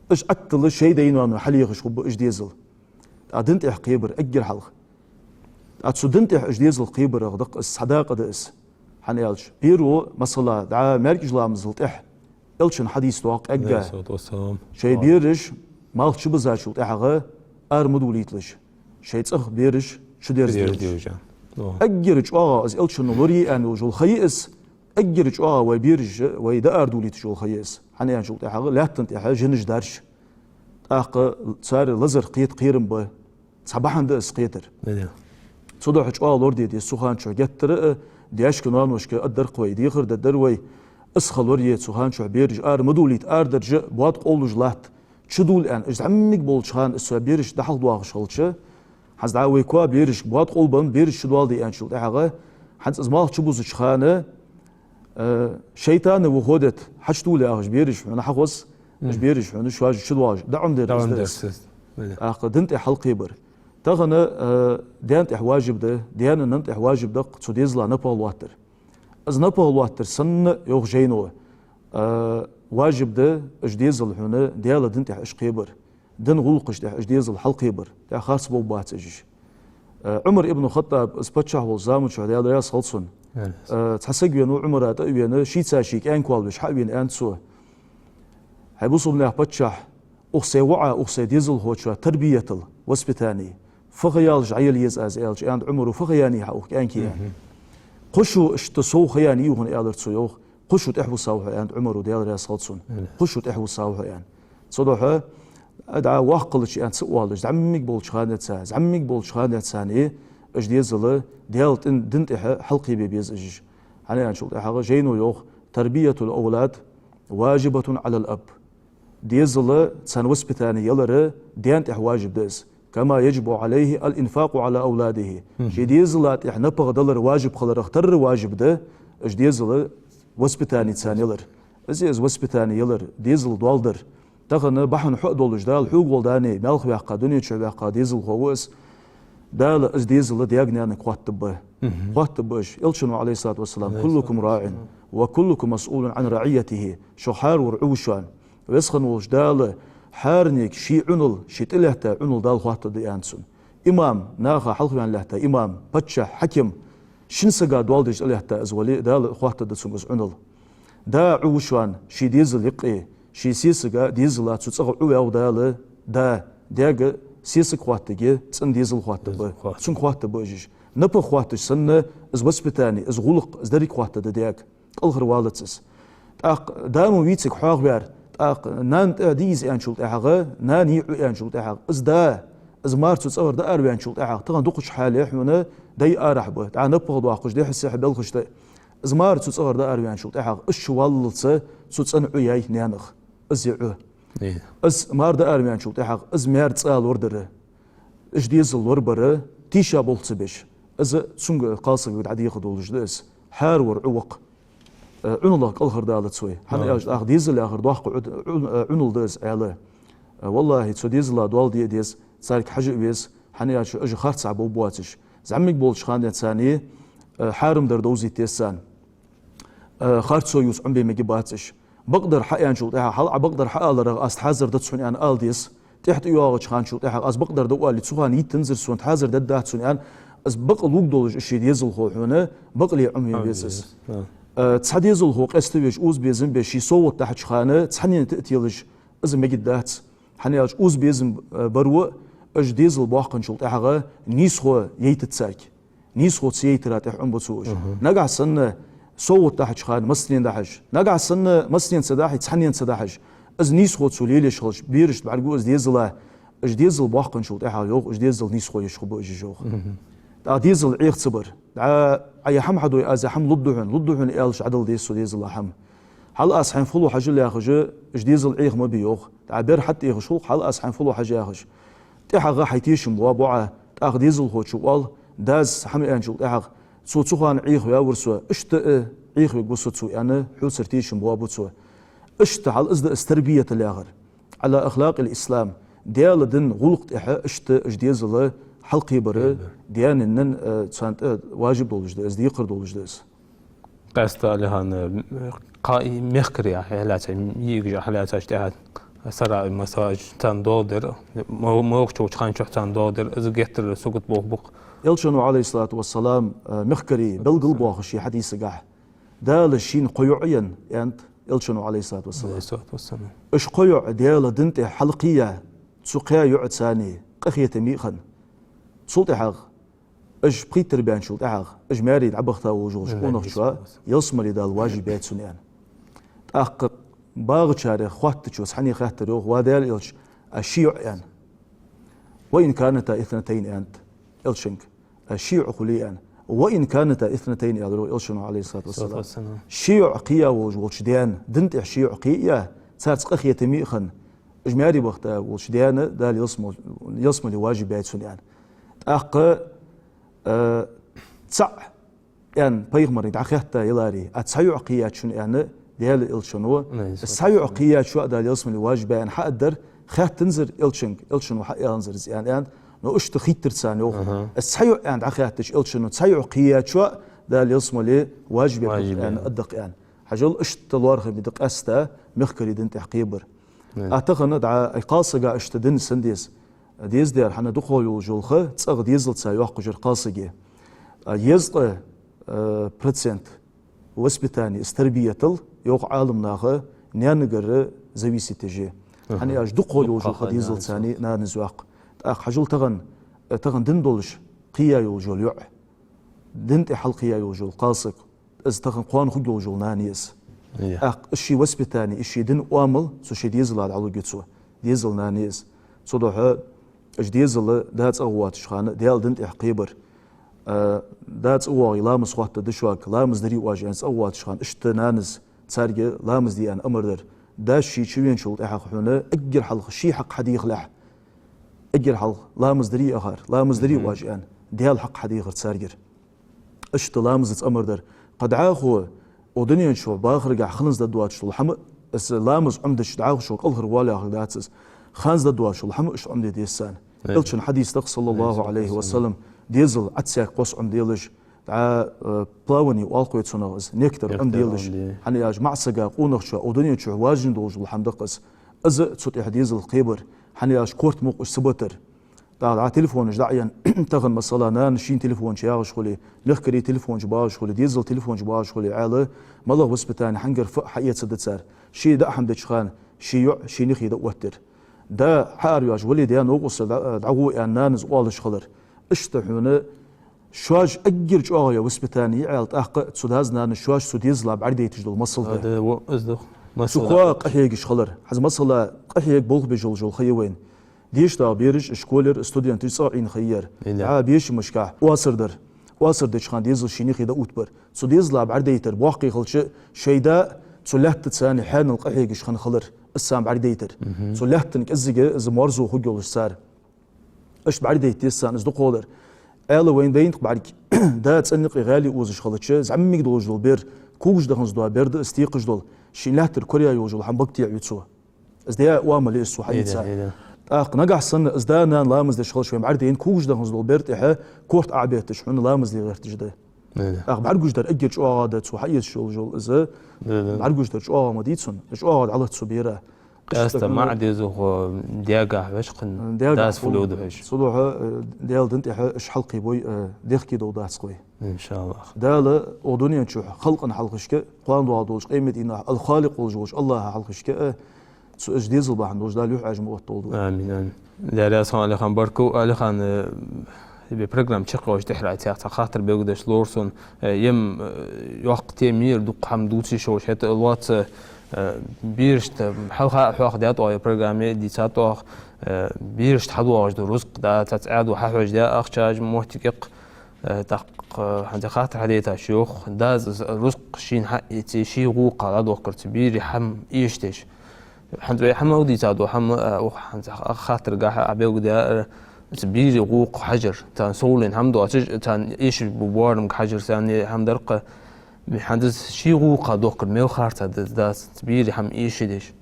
Уж Ӏаттал шоай дай-ноаной хьалехаш хургба уж дезал. ТӀаккха дина тӀа кхебар эггара хьалха. ТӀаккха цу дина тӀа уж дезал кхебарах да-кх из, цхьа дакъа да из. ХӀана аьлча, беро, масала, дӀа маьркӀажа ламазал тӀехьа, Элчан хьадис доагӀа къаьгга, шоай бераш малх чубузачул тӀехьагӀа ара ма довлийталаш, шоай цӀагӀа бераш чудерзадолаш. Эггара чӀоагӀа из Элчано лорае аьнна йолаш йола ха я из, эггара чӀоагӀа вай бераш, вай дӀаарадовлийташ йола ха я из. ХӀана аьнначул тӀехьагӀа лаьттан тӀа жинаш дарш, тӀаккха цар лазар кхета кхерам ба. Цхьа бахьан да из кхетар. Цудухьа чӀоагӀа лораде деза цу хана чухь геттара а даьшка, ноаношка а дар-кх вай, дехар дергдар вай. Из ха лорае, цу хана чухь бераш ара ма довлийта, арадаржа боад къовлаш латт. Чудувла аьнна, уж зӀамига болча хана из цу бераш дӀахьалхадоахаш хилча, хӀанз дӀа вай коа берашка боад къовлабенна, бераш чудоаладе аьнначул тӀехьагӀа, хӀанз из малх чубузача хана, э, шайтаны выходит, хьачудувла яхаш бераш хьона хьахоз, уж бераш хьона шоаш чудоагӀаш, дӀаӀомадергда из. ТӀаккха дина тӀа хьалкхебар. Тахан, э, даьна тӀа важиб да, даьна-нанна тӀа важиб да-кх цу дезала напагӀа лоаттар. Из напагӀа лоаттар санна, йоах жайно, э, важиб да уж дезал хьона Даьла дина тӀа уж кхебар. Дина гӀулакхашта тӀа уж дезал хьалкхебар, тӀехьа харц болх бац уж. Э, Ӏумар ибн Хаттаб, из паччахь волча заман чухь, Даьла раьза хилва цунна, э, цхьа саг венав Ӏумара тӀа а вена, шийца ший кӀаьнк валвеш хьа а вена, аьннад цо: «ХӀай бусалба наьха паччахь, укх сай воӀа, укх сай дезалхочоа тарбиятал, воспитание фу ха ялаш дӀаяла еза аз?» аьлча, аьннад Ӏумара: «Фу ха яьннай хьа укх кӀаьнке?» аьнна. «Кхо шу иштта сов ха яьннай хьона, аьлар цо, йоах. Кхо шу тӀехьавусав хьо», аьннад Ӏумара, Даьла раьза хилва цунна. «Кхо шу тӀехьавусав хьо», аьнна. Цудухьа, а, дӀа воккха хилча аьнна ца оалаш, зӀамига болча хана царна, зӀамига болча хана царна, э, уж дезал Даьла дин-, дина тӀа хьалкхебе беза уж. ХӀана аьнначул тӀехьагӀа жайно йоах: «تربية الأولاد واجبة على الأب». Дезал, царна воспитание ялар даьна тӀа важиб да из. «كما يجب عليه الإنفاق على أولاده». Ший дезала тӀа напагӀа далар важиб хиларах тарра важиб да уж дезал воспитание царна ялар. Из, из воспитание ялар, дезал доал дар. Тахан бахьан хьо а долаш, Дала хьога вола даьна, маьлха ваьккха, дуне чу ваьккха дезалхо ва из. Дала из дезал даьга-наьнага хоаттаргба. Хоаттаргба уж. Элчано, Ӏалайхи ссалату вассалам: «كلكم راع «وكلكم مسؤول عن رعيته». Шух хӀаравар Ӏу ва шоана. Веза хинна волча Дала хӀаранега ший Ӏунал, ший тӀалаьтта Ӏунал Дала хоаттаргда аьннад цунна. Имам, наха хьалхаваьнна лаьтта имам, паччахь, хьаким, шин сага доал деш тӀалаьтта из вале а, Дала хоаттаргда цунга из Ӏунал. Да Ӏу ва шоана, ший дезала юкъе, ший сесага, дезала цу цӀагӀа Ӏу ваьв Дала, да, даьга сесаг хоаттаргья, цӀена дезал хоаттаргба. Дезал хоаттаргба. Цунга хоаттаргба уж. НапагӀа хоатташ санна, из воспитани, из гӀулакх, из деррига хоаттаргда даьга. КӀалхарвалац из. ТӀаккха да ма вий цига хьоахаваьр, тӀаккха нана тӀа дий из аьнначул тӀехьагӀа, нана йий Ӏу аьнначул тӀехьагӀа, из да, из мар цу цӀагӀара дӀаараваьнначул тӀехьагӀа, тахан дукхача хьале хьона дай арахьа ба, дӀа напагӀа доаккхаш, дехьа-сехьа белхаш тӀа. Из мар цу цӀагӀара дӀаараваьнначул тӀехьагӀа, из чуваллалца цу цӀена Ӏу яьй наьнах. Из я Ӏу. Э. Из мар дӀаараваьнначул тӀехьагӀа, из маьра цӀа лорадар, из дезал лорабар, тийша болх ца беш, из цунга, кхалсагага дӀадехар долаш да из. ХӀаравар Ӏу ва-кх. Э, Ӏуналах кӀалхардалац вай. ХӀана аьлча, тӀаккха дезал яхар доккха Ӏу-, Ӏу-, э, Ӏунал да из, аьла. Э, валлахӀи, цу дезала доал де а деза, царга хьажа а веза, хӀана аьлча, уж харцахьа бовргбоацаш. ЗӀамига болча хана денз царна, э, хьарам дар довзийта деза царна. Э, харцо ювца Ӏомабе мегаш бац уж. Бакъдар хьааьнначул тӀехьагӀа, хьал Ӏа бакъдар хьааларах, аз тхьазар да цунна аьнна ала деза. ТӀехьа тӀайоагӀача хана чул тӀехьагӀа аз бакъдар да оале, цу хана йиттанзар сона, тхьазар дергдац цунна аьнна, из бакъ луг долаш, из ший дезалхо хьона бакъле Ӏомаве веза из. Э, цхьа дезалхо къаьста веш, укхаза безам беш, ший совгӀат дахьача хана цхьаннена тӀа а телаш, из мегаш дац. ХӀана аьлча, укхаза безам, э, баро, уж дезал боаккхачул тӀехьагӀа нийсхо яйтац царга. Нийсхо ца яйтара тӀехьа Ӏомабу цо уж. Нагахьа санна совгӀат дахьача хана массанена дахьаш, нагахьа санна массанена ца дахье, цхьаннена ца дахьаш, из нийсхо цо лелаеш хилча, берашта бӀаргагу из дезала, уж дезал боаккхачул тӀехьагӀа, йоах, уж дезала нийсхо еш хургба уж, йоах. ТӀаккха дезал Ӏеха ца бар. ДӀа, Ӏа ер хӀама хьадой, аз ер хӀама лургда хьона, лургда хьона аьлча, дӀадала деза цу дезала хӀама. Хьал аз хьайна фу лу хьажал яхаш, уж дезал Ӏеха ма бий, йоах. ДӀа бер хьатӀаэхаш хул-кх, хьал аз хьайна фу лу хьажа яхаш. ТӀехьагӀа хьай тешам боабу Ӏа, тӀаккха дезалхочо оал, дас хӀама аьнначул тӀехьагӀа, цо цу хана Ӏехаваьвар со, иштта а Ӏехавергва со цо, аьнна, хьоцара тешам боабу цо. Иштта хьал из да из тарбиятал яхар. على أخلاق الإسلام. Даьла дина гӀулакха тӀехьа иштта уж дезал хьалкхебар, даьна-наьна, э, царна тӀа важиб долаш да из, декхар долаш да из. Къаьстта алхьана, кхы мехкарий хьалаьцача, йиӀигаш хьалаьцача тӀехьа сараи масажид царна доагӀа дар, мо-, могача хана чухь царна доагӀа дар, из геттара сагот болх ба-кх. Элчано, عليه الصلاة والسلام, э, мехкарий белгалбоаккхаш ший хьадисагахь, Дала шийна кхо йоӀ еннай, аьннад Элчано, عليه الصلاة والسلام. عليه الصلاة والسلام. Уж кхо йоӀ Даьла дина тӀа хьалкхеяь, цу кхаь йоӀаца къахетаме а хинна. Цул тӀехьагӀа уж пхийттара баьнначул тӀехьагӀа, уж маьре дӀабахийта волаш волча къонахчоа ялсмале дала важиб яьй цунна, аьнна. ТӀаккха багӀачарех хоаттачо цхьанне хаьттар, йоах: «Ва Даьла Элча, а ши йоӀ?» — аьнна. «وإن كانتا اثنتين», — аьннад Элчанга. «А ши йоӀ хуле», — аьнна. «وإن كانتا اثنتين», — аьлар, йоах, Элчано, عليه الصلاة والسلام. Ши йоӀ кхеяь волаш волча даьна дина тӀа ши йоӀ кхеяь, царца къахетаме а хинна, уж маьре бахийта волча даьна Дала ялсмал-, ялсмале важиб яьй цунна, аьнна. ТӀаккха, э, цаӀ, аьнна, пайхамарага дӀахаьтта яларе, а цхьа йоӀ кхеяьчоа, аьнна, Даьла Элчано, цхьа йоӀ кхеяьчоа Дала ялсмале важиб яьй, аьнна, хьааддар, хаьттанзар Элчанга, Элчано хьааланзар из, аьнна, аьнна, но иштта хийттар царна, йоах. Цхьа йоӀ, аьнна, дӀахаьттача Элчано, цхьа йоӀ кхеяьчоа Дала ялсмале важиб яьккхар, аьнна, аддакх, аьнна. Хьажал, иштта лоархӀаме да къаьстта мехкарий дина тӀа кхебар. А тахан дӀа, ай, кхалсага иштта дина санна деза. Деза дар, хӀана, дукхагӀа йолаш йола ха цӀагӀа дезалца йоаккхаш яр кхалсаге. А езткъа, э, процент воспитани, из тарбиятал, йоах Ӏаламнаха, наьнагара зависит я. ХӀана аьлча, дукхагӀа йолаш йола ха дезалца нанас йоаккх. ТӀаккха хьажал тахан, э, тахан дин долаш кхеяь йолаш йола йоӀ, дина тӀа хьалкхеяь йолаш йола кхалсаг, из тахан кхоана хургйолаш йола нана я из. ТӀаккха из ший воспитани, из ший дина оамал цу ший дезала дӀалургья цо. Дезала нана я из. Цудухьа уж дезал да цӀагӀа воацача хана Даьла дина тӀа кхебар. Э, да цӀагӀа воагӀе, ламаз хоаттаргда шуга, ламаз дарий оаш, аьнна, цӀагӀа воацача хана иштта нанас царга ламаз де, аьнна, амар дар. Дас ший чувеначул тӀехьагӀа хьона эггара хьалха ший хьакъ хьадехалехь, эггара хьалха ламаз дарий ахар, ламаз дарий оаш, аьнна, Даьла хьакъ хьадехар царгара. Иштта ламазаца амар дар. Кхы дӀахо укх дунен чу бахаргахь ханза дӀадоацаш дола хӀама, из ламаз Ӏомадича дӀахо шо кӀалхарвала яхар дац из. Ханза дӀадоацаш дола хӀама иштта Ӏомаде деза царна. Элчан хьадис да-кх, صلى الله عليه وسلم, дезал Ӏадсаьрга кхосса Ӏомаделаш, ДӀа, э, плавание оал-кх вай цунах из, некоторые Некоторые къам делаш. Къам де. ХӀана аьлча маӀа сага, къонахчоа, укх дунен чу важийна долаш дола хӀама да-кх из. Из цу тӀехьа дезал кхебар. ХӀана аьлча корта мукъаш ца битар. ТӀаккха дӀа телефонаш дӀа а енна, тахан, масала, нанас шийна телефонаш ягӀаш хуле, мехкарий телефонаш багӀаш хуле, дезала телефонаш багӀаш хуле, Ӏаьла, малагӀа воспитани, хьангара фу хьаэцаргда цар. Ше даа хӀама деча хана, ший йоӀ шийна хий да оттар. Да хьаараваьлча, вале, даь новкъостал дӀа-, дӀагӀо аьнна, нанас оалаш хилар. Иштта хьона шоаш эггара чӀоагӀа воспитани йий Ӏаьла, тӀаккха цу дас-нанас шоаш цу дезала бӀаргадайташ дола масал да. А, да, во, из да. Цу Масал коа да. къахьегаш хилар. ХӀанз, масала, къахьега болх беш йолаш йола ха я вайна. Дешаш доагӀа бераш, школера студенташ цӀагӀа Ӏийна ха я ер. Ила. ДӀа бешамашка оасар дар. Оасар деча хана дезал шийна хий да оттабар. Цу дезала бӀаргадайтар, боккхий хилча, шоай да цу лаьттаца хьаьнал къахьегаш хинна хилар, из царна бӀаргадайтар. Мгм. Цу лаьттан кӀеззига из моарзо хургйолаш цар. Иштта бӀаргадайта деза царна из дукхагӀдар. Ӏаьла вайна дайна-кх бӀарг. Да цӀенна юкъе гӀаьле озаш хилча, зӀамига долаш дола бер, когаш даханза дола бер да из текхаш дола, шийна лаьттара кора йолаш йола хӀама бага теӀаю цо. Из даь оамал я из цо хьаийца. Ида, ида. ТӀаккха нагахь санна из да-нана ламаз деш хилча, вайна бӀаргадайна, когаш даханза дола бер тӀехьа корта Ӏобетташ хьона ламаз де гӀерташ да. Ида. ТӀаккха бӀаргагуш дар эггара чӀоагӀа да цо хьаэцаш йолаш йола из. Ида. БӀаргагуш дар чӀоагӀа ма дий цунна. ЧӀоагӀа дӀалац цу бера. Къаьстта Иштта маӀа дезалхо даьгахьа веш кхы Даьгахьа дас фу лу да хьожаш. Цудухьа, э, Даьла дин тӀехьа уж хьалкхебой, э, дехке дов дац-кх вай. ИншааллахӀ. Дала укх дунен чу халкъа хьалхашка, кхоана доагӀа долча къематдийнахьа Ал-Халикъ волаш волча АллахӀа хьалхашка, э, цу уж дезал бахьан долаш Дала юхь Ӏаьржа ма оттадолда вай. Амин, амин. Даьла раьза хилва, Алихан, баркал. Алихан, э, вай программа чакхйоалаш тӀехьа цхьа хаттар белгалдеш ловра сона, э, ем, э, йоккха тема я ер, дукха хӀама дувца йиш йолаш хӀаьта а лоацца, э, берашта хьалха а хьоахадаьд оаха, программе дийцад оаха, э, берашта хьадоагӀаш дола рузкъ, да, цхьацца Ӏаьдало хьахьожадаь ахчаш моттиг я-кх, э, тӀаккха, э, хӀанз хаттар хьадайташ йоах, дас из рузкъ шийна хьаэце, ший гӀулакха дӀадохкар цу берий хӀама эшадеш. ХӀанз вай хьа мел дийцад оаха хӀама, а, оаха хӀанз хаттарагахьа а белгалдаьр, цу берий гӀулакха хьажар, царна совленна хӀама доацаш, царна эшаш бола боарам хьажар санна хӀама дар-кх. ХӀанз из ший гӀулакха дохкар мел харцахьа да дас, цу берий хӀама эшадеш.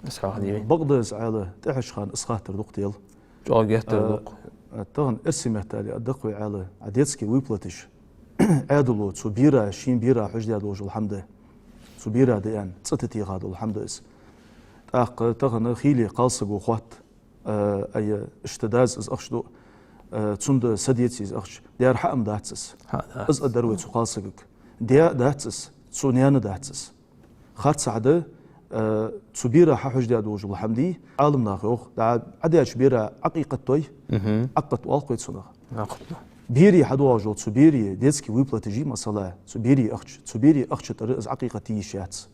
Из хьоахаде вай. Бакъда из, Ӏаьла, тӀехьарча хана из хаттар дукха дел. ЧӀоагӀа геттара А, дукха. а, тахан эрсий меттала а да-кх вай, Ӏаьла, а детский выплаташ Ӏаьдало цу бера, ший бера хьожадаь долаш дола хӀама да. Цу бера да аьнна, цӀи тӀатеха дола хӀама да из. ТӀаккха тахан хийла кхалсаго хоатт, а, ай, иштта дас из ахча ду, а, цунна са деце из ахча. Даьра хьа а ма дац из. Хьа а дац. Из а дар вай цу кхалсагага. Даь а дац из, цу наьна дац из. Харцахьа да, э, цу бера хьахьожадаь долаш дола хӀама дий, Ӏаламнаха йоах, дӀа, Ӏадаьча бера Ӏакъикъат дой, Мгм. Ӏакъикъат оал-кх вай цунах. Ӏакъикъат. Берий хьадоагӀаш дола цу берий детский выплаташ йий, масала, цу берий ахча, цу берий ахча тӀара из Ӏакъикъат де йиш яц.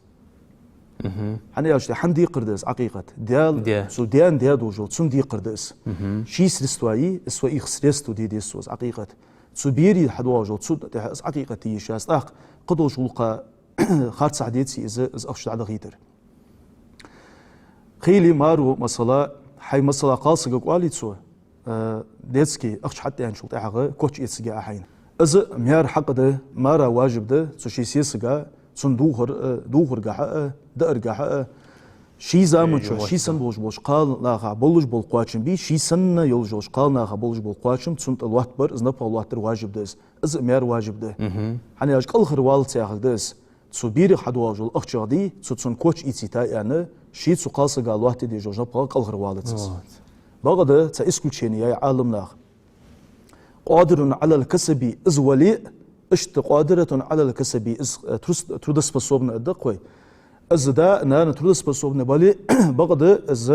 Мгм. ХӀана аьлча, хьан декхар да из Ӏакъикъат? Даьла, Даь. Цу даьна даь долаш дола, цунна декхар да из. Мгм. Ший средства йий, из своих средств де деза цо из Ӏакъикъат. Цу берий хьадоагӀаш дола, цунна тӀехьа из Ӏакъикъат де йиш яц. ТӀаккха кхыдолча гӀулакха харцахьа деце из, из ахча дӀадахийтар. Хийла маро, масала, хьай, масала, кхалсагага оалий цо, э, детский ахча хьатӀадаьнначул тӀехьагӀа коч эцаргья Ӏа хьайна. Из маьра хьакъ да, мара важиб да, цу ший сесага, цунна дувхар, э, дувхаргахьа а, дааргахьа а, ший заман чу, Ший ший санна болаш болча кхалнаха болаш бола кхоачам бий, ший санна йолаш йолча кхалнаха болаш бола кхоачам цунна тӀа лоаттабар, из напагӀа лоаттадар важиб да из. Из а маьра важиб да. Мгм. ХӀана аьлча кӀалхарвалац яхар да из. Цу берий хьадоагӀаш дола ахчах дий, цо цунна коч эцийта аьнна, ший цу кхалсага лоаттаде дезаш дола напагӀа кӀалхарвалац из. Вот. Бакъда цхьа исключение яьй Ӏаламнаха. قادر على الكسب из вале а, иштта قادرة على الكسب из, э, трус-, трудоспособна а да-кх вай. Из да, нана трудоспособна бале а, бакъда из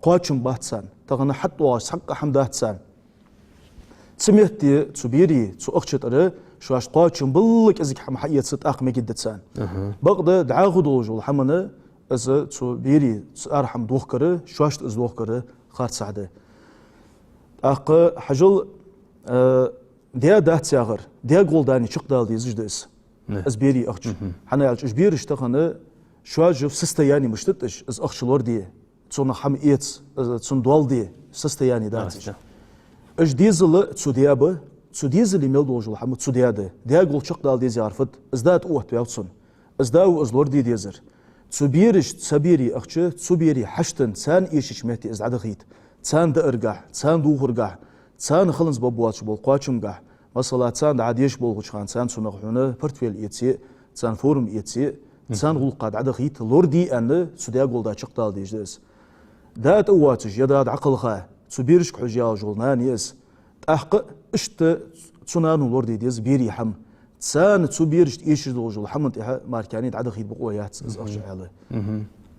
кхоачам бац царна. Тахан хьатӀадоагӀаш цхьаккха хӀама дац царна. Цу метте, цу берий, цу ахча тӀара шоашта кхоачам балла кӀезига хӀама хьаэца тӀаккха мегаш да царна. Аха. Бакъда дӀахо долаш дола хӀамана из цу берий, цу ара хӀама дохкара, шоашта из дохкара харцахьа да. ТӀаккха хьажал, э, даь дац яхар, даьга гӀолла дани чакхдала дезаш да из. Не. Из берий ахча. Мгм. ХӀана аьлча уж бераш тахан шоаш в состоянии мишта да уж, из ахча лораде, цунах хӀама эца, э, цунна доал де состояние дац уж. Аста. Уж дезал цу даь ба, цу дезала мел долаш дола хӀама цу даь да. Даьга гӀолла чакхдала деза яхар фуд, из да тӀаоттаваьв цунна. Из да ва из лораде дезар. Цу бераш, цу берий ахча, цу берий хьаштан, царна эшача метте из дӀадахийта. Царна дааргахьа, царна дувхаргахьа, царна хиланза баббоацаш бола кхоачамгахьа, Масала, царна дӀа деш болхача хана, царна цунах хьона портфель эце, царна форма эце, царна гӀулакха дӀадахийта лораде аьнна, цу даьгӀолда чакхдала дезаш да из. Да тӀавоацаш, е да дӀакхелха, цу берашка хьожа яьлча йола нана я из. ТӀаккха иштта цу нано лораде деза берий хӀама. Царна цу берашта эшаш долча хӀаман тӀехьа маркани дӀадахийта бокъо яц из ахча, аьле.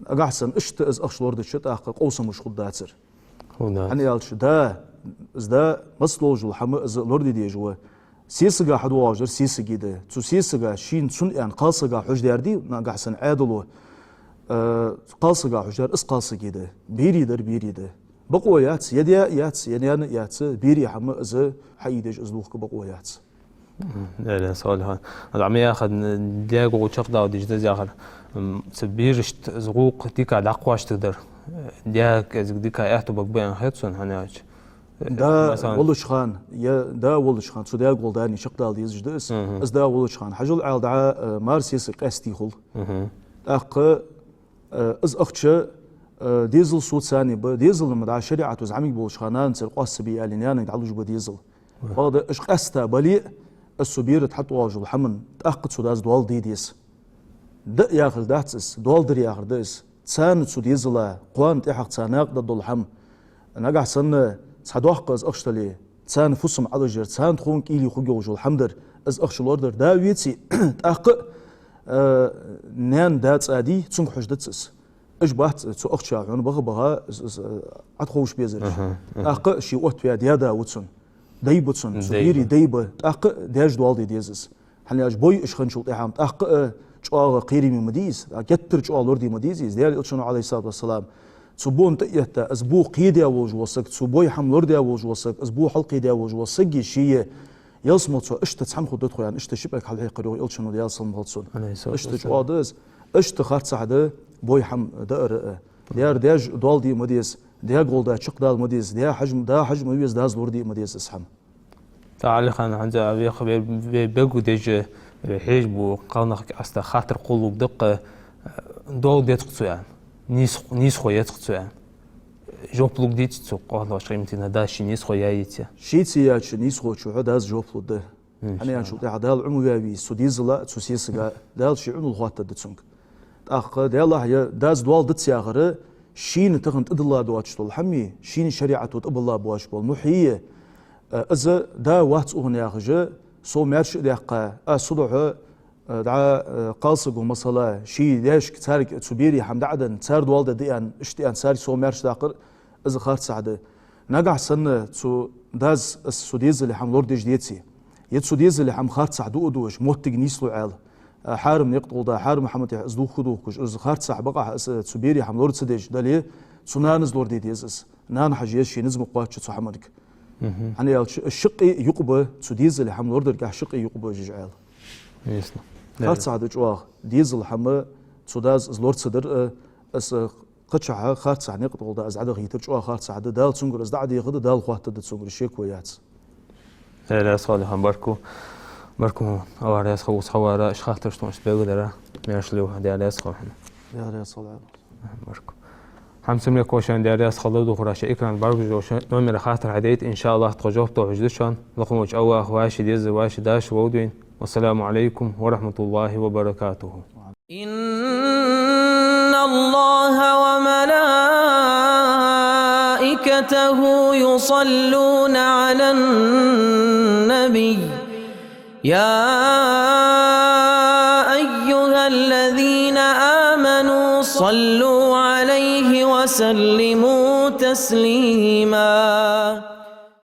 Нагахьа санна иштта из ахча лорадича, тӀаккха къовсамаш хургдацар. ХӀана аьлча, да, из да маца долча хӀама из лораде дезаш ва. Сесага хьадоагӀаш дар сесаги да. Цу сесага шийна цунна аьнна кхалсага хьожадаьр дий, нагахьа санна Ӏаьдало, э, кхалсага хьожадаьр из кхалсаги да. Берий дар берий да. Бокъо яц, е даь яц, е нана яц, берий хӀама из хьаийдеш из дохка бокъо яц. Даьла салихӀа. Ада Ӏама яхад, даьгӀо чакхдала дезаш да яхар. М, цу берашта из гӀулакх дика дӀакхоачаш дар. ДаьгӀа кӀезига дика аьттув бага баьнна хет сона, хӀана аьлча. Да волча хана, е да волча хана, цу даьгӀолда чакхдала дезаш да из. Из да волча хана. Хьажал, Ӏаьла дӀа, э, мар сесаг къаьстта хул. ТӀаккха, э, из ахча, э, дезал соцани ба, дезал ма дӀа шариӀато зӀамига болча хана нанацара къоастабе аьле, нанага дӀалуш ба дезал. Бакъда уж къаьстта бале а, из цу бера тӀа хьатӀадоагӀаш дола хӀама, тӀаккха цу дас доал де деза. Да яхар дац из, доал дар яхар да из. Царна цу дезала, кхоана тӀехьагӀа царна накъадаргдола хӀама. Нагахьа санна цхьа доккха из ахча дале, царна фусам Ӏалашъяр, царна тхона кӀийле хургйолаш йола хӀама дар, из ахча лорадар да веце, тӀаккха, э, наьна да цӀа дий, цунга хьожадац из. Уж бац цу ахча хьона баха-баха, из, из, э, Ӏатховш безараш. ТӀаккха ший оттаваь даь-да ва цун, дай ба цун, цу берий дай ба, тӀаккха даьша доал де деза из. ХӀана аьлча бой уж хинначул тӀехьагӀа-м тӀаккха а чӀоагӀа кхераме ма дий из, а геттара чӀоагӀа лораде ма дезий из. Даьла Элчано, Ӏалайхи ссалату вассалам, цу бона тӀаэтта, из бо кхедаь волаш вола саг, цу бой хӀама лорадаь волаш вола саг, из бо хьалкхедаь волаш вола саг, ший ялсмале цо иштта цхьана хургда тхо аьнна, иштта ши пӀелг хьалхьекхар, йоах Элчано, Даьла салам хилда цунна. Иштта чӀоагӀа да из, иштта харцахьа да бой хӀама даар а. Даьра даьша доал де ма деза, даьгӀолда чакхдала ма деза, даь хьажа, да хьажа ма веза, дас лораде ма деза из хӀама. ТӀаккха, Ӏалихан, хӀанз а веха ве-, ве-, бегу дежа, э, хьежа бу кхалнах къаьстта хаттар кхоллалургда-кх, э, доал деций-кх цо аьнна, нийс-, нийсхо яций-кх цо аьнна. Жоп лургдеций цу кхалнахчун имтина, дас ший нийсхо яь йицъяь? Шийца яьча нийсхо чу хьо дас жоп лургда. ХӀана аьлча тӀехьа Дала Ӏомаваь вий цу дезала, цу сесага, Дала ший Ӏомал хоаттаргда цунга. ТӀаккха Даьлахьа, е дас доал дац яхар, шийна тахан тӀадилла доацаш дола хӀама, шийна шариӀато тӀабилла боацаш бола мухь, э, из да вац укхун яхаш, сов маьрша а даьккха, аз цудухьа, э, дӀа, э, кхалсаго, масала, ший даьшка царга цу берий хӀама дӀа а денна, цар доал де да аьнна, иштта аьнна, царга сов маьрша даккхар, из харцахьа да. Нагахьа санна цу дас из цу дезала хӀама лорадеш деце, е цу дезала хӀама харцахьа ду а дуаш, моттиг нийслу Ӏаьла, а, хьарам никъ тӀа гӀолла, хьарам хӀама тӀа из дувха а дувхаш, из харцахьа бакъахьа из цу берий хӀама лора ца деш дале, цу нанас лораде деза из. Нана хьажа еза ший низ ма кхоачча цу хӀаманга. ХӀана аьлча шаккхе юкъе ба, цу дезала хӀама лорадаргахьа шаккхе юкъе ба уж Ӏаьла. Харцахьа да чӀоагӀа, дезала хӀама цу дас из лора ца дар а, из, э, кхычахьа харцахьа никъ тӀа гӀолла из дӀадахийтар чӀоагӀа харцахьа да, Дала цунгара из дӀа а дехаргда, Дала хоаттаргда цунгара, шеко яц. Даьла раьза хилва, Ӏалихан, баркал. Баркал, Аллахӏ раьза хилва укх хьавара, иштта хаттараш тхона белгалдара. Маьрша лелаш, Даьла раьза хилва хьона. Даьла раьза хилва. Баркал. Хьамсара мехкахой, Даьла раьза хилва, духараш, экрана бӀаргагуш йолча номера хаттар хьадайта, иншааллахӀ, тхо жоп тохаш да шоана. Лакха волча Аллахӏа вай ши деза, вай ши даьша вовдийна. Вассаламу Ӏалайкум ва рахьматуллахӀи ва баракатухӀу. إن الله وملائكته يصلون على النبي، يا أيها الذين آمنوا صلوا عليه وسلموا تسليما.